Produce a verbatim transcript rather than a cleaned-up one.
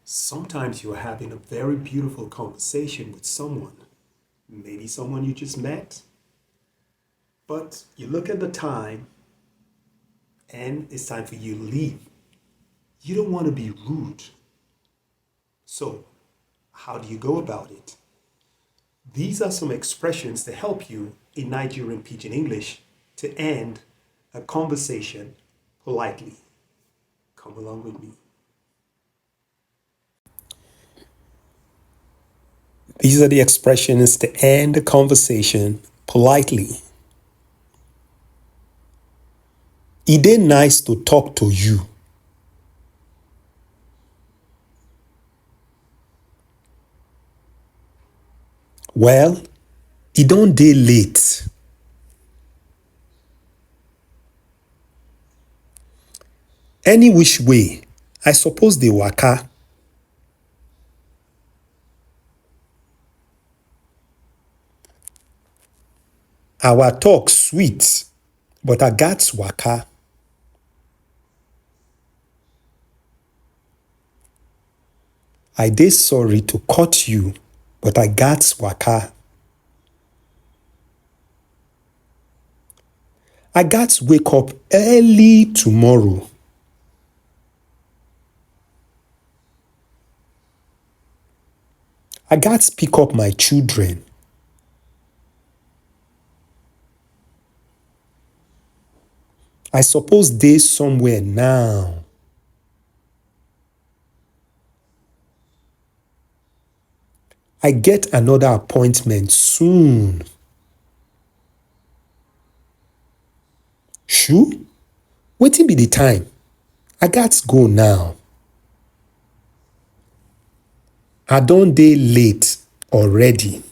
Sometimes you're having a very beautiful conversation with someone, maybe someone you just met, but you look at the time and it's time for you to leave. You don't want to be rude. So, how do you go about it? These are some expressions to help you in Nigerian Pidgin English to end a conversation politely. Come along with me. These are the expressions to end the conversation politely. E dey nice to talk to you. Well, e don dey late. Any which way, I suppose dey waka. Our talk sweet, but I gats waka. I dey sorry to cut you, but I gats waka. I gats wake up early tomorrow. I gats pick up my children. I suppose dey somewhere now. I get another appointment soon. Shoo? Wetin be the time? I gats go now. I don dey late already.